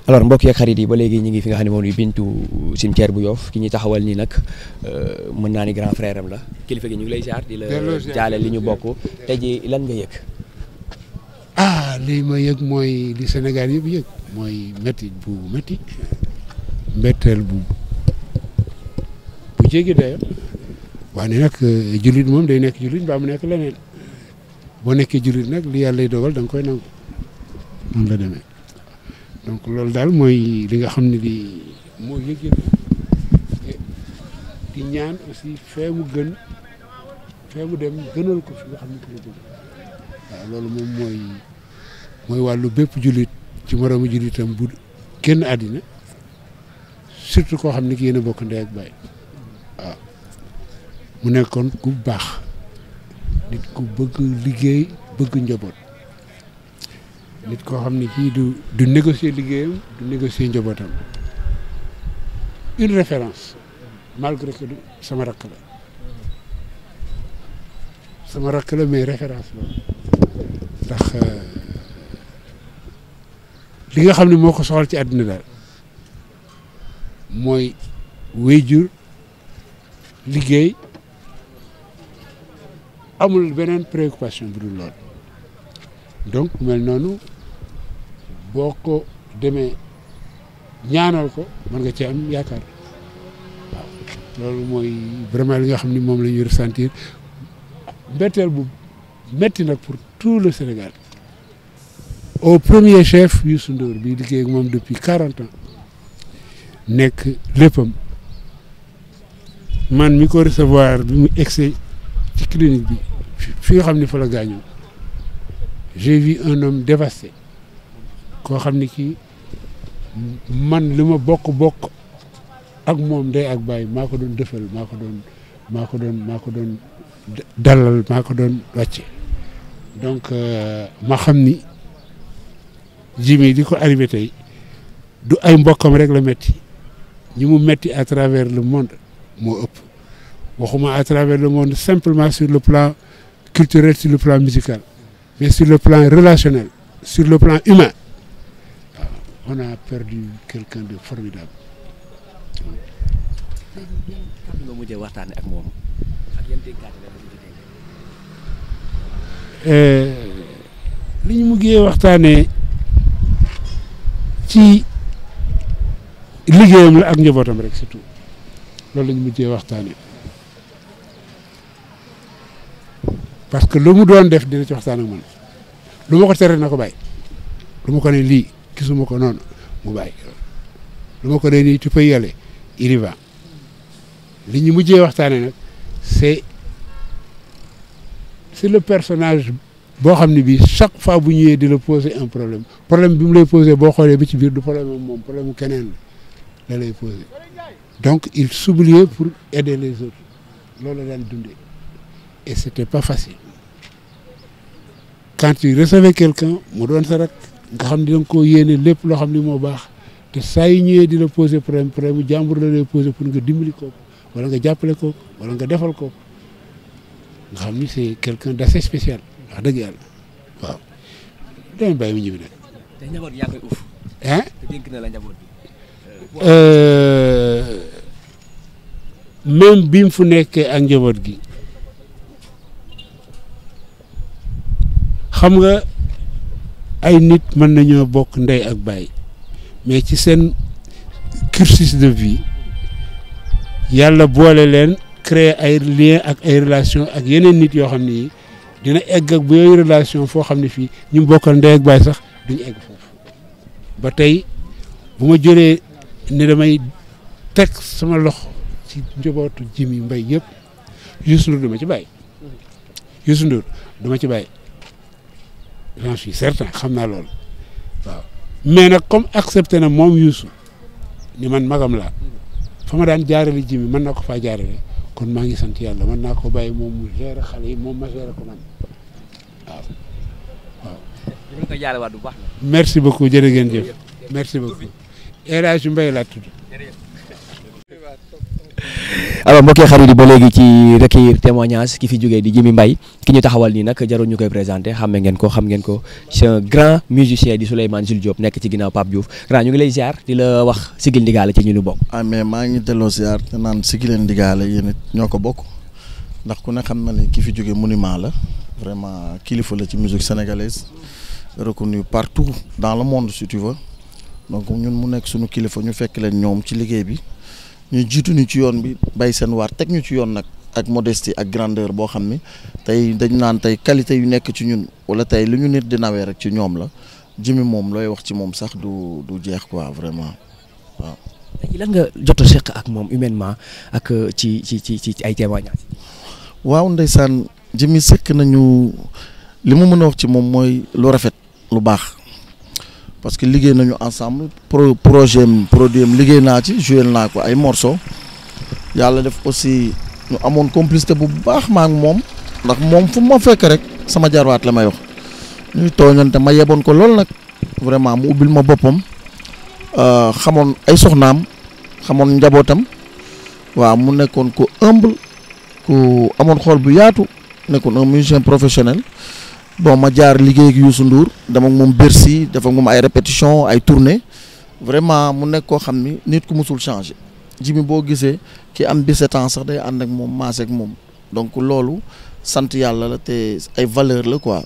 alors mbokk yeeg xarit yi ba léegi ñu ngi fi nga xam ne moom di Bintu cimetière bu Yoff ki ñuy taxawal nii nag mën naa ni grand frère am la kilifa gi ñu ngi lay ziar di la jaale li ñu bokk tey ji lan nga yëg. li ma yëg mooy li Sénégal yëpp yëg mooy métti bu métti mbetteel bu jéggi dayo waaye nag jullit moom day nekk jullit mbaa mu nekk leneen boo nekkee jullit nag li yàlla lay dogal da nga koy nangu noonu la demee donc loolu daal mooy li nga xam ne di moo yëg di ñaan aussi fee mu dem gënal ko fi nga xam ne fi la jóge waaw loolu moom mooy wàllu bépp jullit ci moroomu jullitam bu génn àddina surtout koo xam ne ki yéen a bokk ndey ak baay waaw mu nekkoon ku baax nit ku bëgg liggéey bëgg njaboot nit koo xam ne kii du négocier liggéeyam du négocier njabootam une référence malgré que sama rakk la mais référence la ndax li nga xam ne moo ko soxal ci àddina daal mooy wéyjur liggéey amul beneen préoccupation bu dul lool donc mel noonu boo ko demee ñaanal ko mën nga ci am yaakaar waaw loolu mooy vraiment li nga xam ni moom la ñuy ressentir mbetteel bu metti nag pour tout le Sénégal au premier chef Youssou Ndour bi liggéey ak moom depuis 40 ans nekk léppam man mi ko recevoir bi mu egsee ci clinique bi fi nga xam ni fa la gaañoo j'ai vu un homme dévasté koo xam ni kii man li ma bokk ak moom ndey ak baay maa ko doon dëfal maa ko doon dalal maa ko doon wàcce donc ma xam ni Jimmy di ko arrivé tey du ay mbokkam rek la metti ñi mu metti à travers le monde moo ëpp waxuma à travers le monde simplement sur le plan culturel sur le plan musical mais sur le plan relationnel sur le plan humain waaw on a perdu quelqu'un de formidable. kan nga mujjee waxtaanee ak moom ak yan dénkaane la li ñu mujjee waxtaanee ci liggéeyam la ak njabootam rek surtout loolu la ñu mujjee waxtaanee parce que lu mu doon def dina ci waxtaan ak man lu ma ko tere na ko bàyyi lu ma ko ne lii gisuma ko noonu mu bàyyi lu ma ko ne nii tu peux y aller il y va li ñu mujjee waxtaanee nag c'est le personnage boo xam ne bii chaque fois bu ñëwee di la poser un problème bi mu lay poser boo xoolee ba ci biir du problème moom problème mu keneen la lay poser donc il s'oubliait pour aider les autres loolu la daan dundee et c'était pas facile quand tu recevais quelqu'un mu doon sa rak nga xam ne da nga koo yéene lépp loo xam ne moo baax te saa yu ñëwee di la poser problème mu jàmbur la lay poser pour nga dimbali kooku wala nga jàppale kooku wala nga defal kooku nga xam ni c'est quelqu'un d'assez spécial wax dëgg yàlla waaw dama bàyyi mu ñibbi nag. te njaboot yaa koy uuf. ah te dénk na la njaboot bi. même bi mu fu nekkee ak njaboot gi xam nga ay nit mën nañoo bokk ndey ak baay mais ci seen cursus de vie yàlla boole leen créer ay liens ak ay relations ak yeneen nit yoo xam ni dina egg ak bu yooyu relation foo xam ne fii ñu bokkal ndey ak baay sax duñu egg foofu ba tey bu ma jëlee ne damay teg sama loxo ci njabootu Jimmy Mbaye yëpp Youssou Ndour dama ci bàyyi Youssou Ndour dama ci bàyyi j'en suis certain xam naa loolu waaw mais nag comme accepté na moom Youssou ni man magam laa fa ma daan jaarale Jimmy mën na ko faa jaarale kon maa ngi sant yàlla mën naa ko bàyyi moom mu gérer xale yi moom ma gérer ko man waaw waaw. ñu koy jaalewaat bu baax la. merci beaucoup jërë ngeen jëf merci beaucoup El Hadj Mbaye laa tudd. alors mbokk xarit yi ba léegi ci recueillir témoignage ki fi jógee di Djimy Mbaye ki ñu taxawal nii nag jarul ñu koy présenté xam ngeen ko c'est un grand musicien di Souleymane Jules Diop nekk ci ginnaaw Pape Diouf grand ñu ngi lay ziar di la wax sigil ndigaale ci ñu lu bokk. mais maa ngi delloo ziar te naan sigil ndigaale yéen it ñoo ko bokk ndax ku ne xam na ne ki fi jógee monument la vraiment kilifa la ci musique sénégalaise reconnu partout dans le monde si tu veux donc ñun mu nekk suñu kilifa ñu fekk leen ñoom ci liggéey bi ñu jiitu ñu ci yoon bi bay seen waar teg ñu ci yoon nag ak modestie ak grandeur boo xam ni tey dañ naan tey qualité yu nekk ci ñun wala tey lu ñu nit di nawee rek ci ñoom la Djimy moom looy wax ci moom sax du jeex quoi vraiment waaw. tey lan nga jot a seq ak moom humainement ak ci ay témoignages. waaw ndeysaan Djimy sekk nañu li mu mën a wax ci moom mooy lu rafet lu baax parce que liggéey nañu ensemble projet produit am liggéey naa ci joué naa ko ay morceaux yàlla def aussi ñu amoon complicité bu baax maa ngi moom ndax moom fu ma fekk rek sama jarwaat la may wax ñuy tooñante ma yeboon ko lool nag vraiment mu ubbil ma boppam xamoon ay soxnaam xamoon njabootam waaw mu nekkoon ko humble ku amoon xool bu yaatu nekkoon un musicien professionnel bon ma jaar liggéey ak Youssou Ndour dama ak moom Bercy dafa ak moom ay répétition ay tournée vraiment mu nekk koo xam ni nit ku musul changé Djimy boo gisee ki am 17 ans sax day ànd ak moom maase ak moom donc loolu sant yàlla la te ay valeur la quoi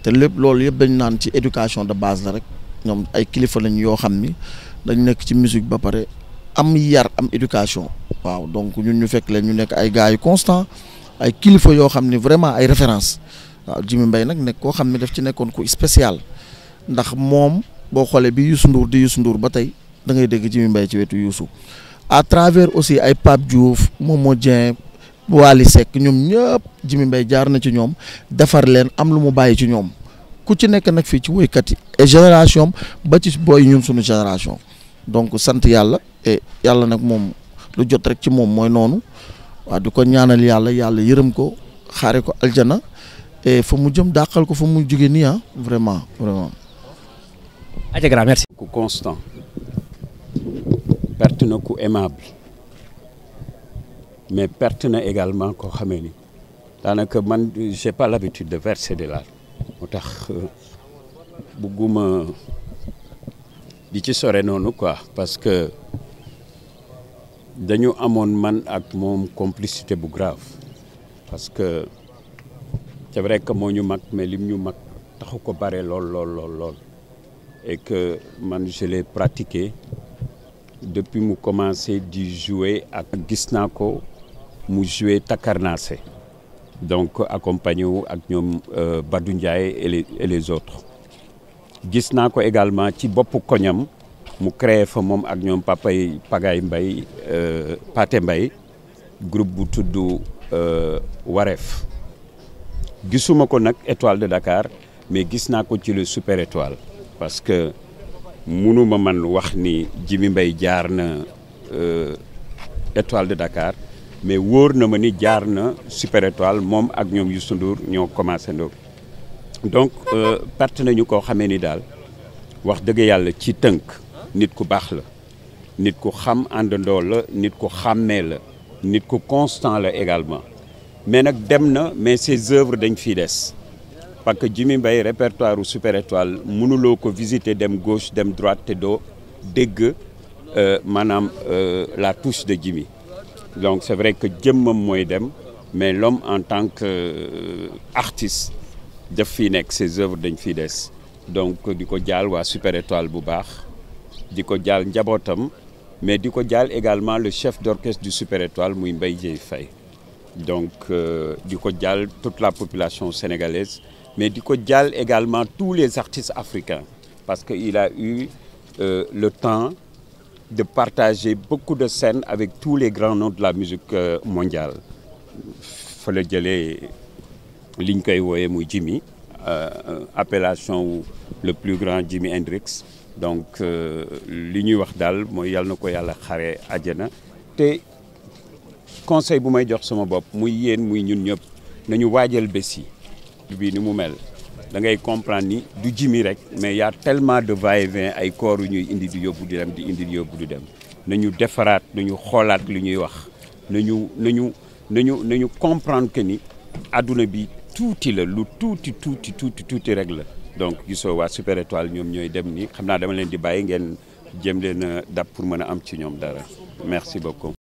te lépp loolu yëpp dañ naan ci éducation de base la rek ñoom ay kilifa lañ yoo xam ni dañ nekk ci musique ba pare am yar am éducation waaw donc ñun ñu fekk leen ñu nekk ay gars yu constant ay kilifa yoo xam ni vraiment ay référence waaw Djimy Mbaye nag nekk koo xam ne daf ci nekkoon ku spécial ndax moom boo xoolee bi Youssou Ndour di Youssou Ndour ba tey da ngay dégg Djimy Mbaye ci wetu Youssou à travers aussi ay Pape Diouf Momo Dieng Wally Seck ñoom ñëpp Djimy Mbaye jaar na ci ñoom defar leen am lu mu bàyyi ci ñoom ku ci nekk nag fii ci woykat yi et génération ba ci booy ñun suñu génération donc sant yàlla et yàlla nag moom lu jot rek ci moom mooy noonu waaw di ko ñaanal yàlla yërëm ko xaare ko aljana et fa mu jëm dàqal ko fa mu jóge nii vraiment. Aja grand merci. ku constant perte na ku aimable mais perte na également koo xamee ni daanaka man j'ai pas l'habitude de verser des larmes moo tax bugguma di ci sore noonu quoi parce que dañu amoon man ak moom complicité bu grave parce que c'est vrai que moo ñu mag mais lim ñu mag taxu ko bare lool et que man je l'ai pratiqué depuis mu commencé di jouer ak gis naa ko mu jouer Takarnase donc accompagné wu ak ñoom Badou Ndiaye et les autres gis naa ko également ci boppu koñam mu créé fa moom ak ñoom papay Pagaye Mbaye Pathé Mbaye groupe bu tudd Wareef gisuma ko nag Étoile de Dakar mais gis naa ko ci le Super Étoile parce que munuma man wax ni Djimy Mbaye jaar na Étoile de Dakar mais wóor na ma ni jaar na Super Étoile moom ak ñoom Youssou Ndour ñoo commencé ndoog donc perte nañu koo xamee ni daal wax dëgg yàlla ci tënk nit ku baax la nit ku xam àndandoo la nit ku xàmmee la nit ku constant la également mais nag dem na mais ses œuvres dañ fiy des parce que Djimy Mbaye répertoire u Super Étoile mënuloo ko visiter dem gauche dem droite te doo dégg maanaam la touche de Djimy donc c'est vrai que jëmmam mooy dem mais l'homme en tant que artiste daf fii nekk ses œuvres dañ fiy des donc di ko jaal waa Super Étoile bu baax di ko jaal njabootam mais di ko jaal également le chef d'orchestre du Super Étoile muy Mbaye Dièye Faye donc di ko jaal toute la population sénégalaise mais di ko jaal également tous les artistes africains parce que il a eu le temps de partager beaucoup de scènes avec tous les grands noms de la musique mondiale fa la jëlee liñ koy wooyee muy Djimy appellation wu le plus grand Jimi Hendrix donc li ñuy wax daal mooy yàlla na ko yàlla xare àjjana te conseil bu may jox sama bopp muy yéen muy ñun ñëpp nañu waajal bés yi bii ni mu mel da ngay comprendre ni du Djimy rek mais y a tellement de va-et-vient ay corps yu ñuy indi di yóbbu di dem di indi di yóbbu di dem nañu defaraat nañu xoolaat lu ñuy wax nañu comprendre que ni àdduna bi tuuti la lu tuuti rek la donc gisoo waa Super Étoile ñoom ñooy dem ni xam naa dama leen di bàyyi ngeen jëm leen a dab pour mën a am ci ñoom dara merci beaucoup.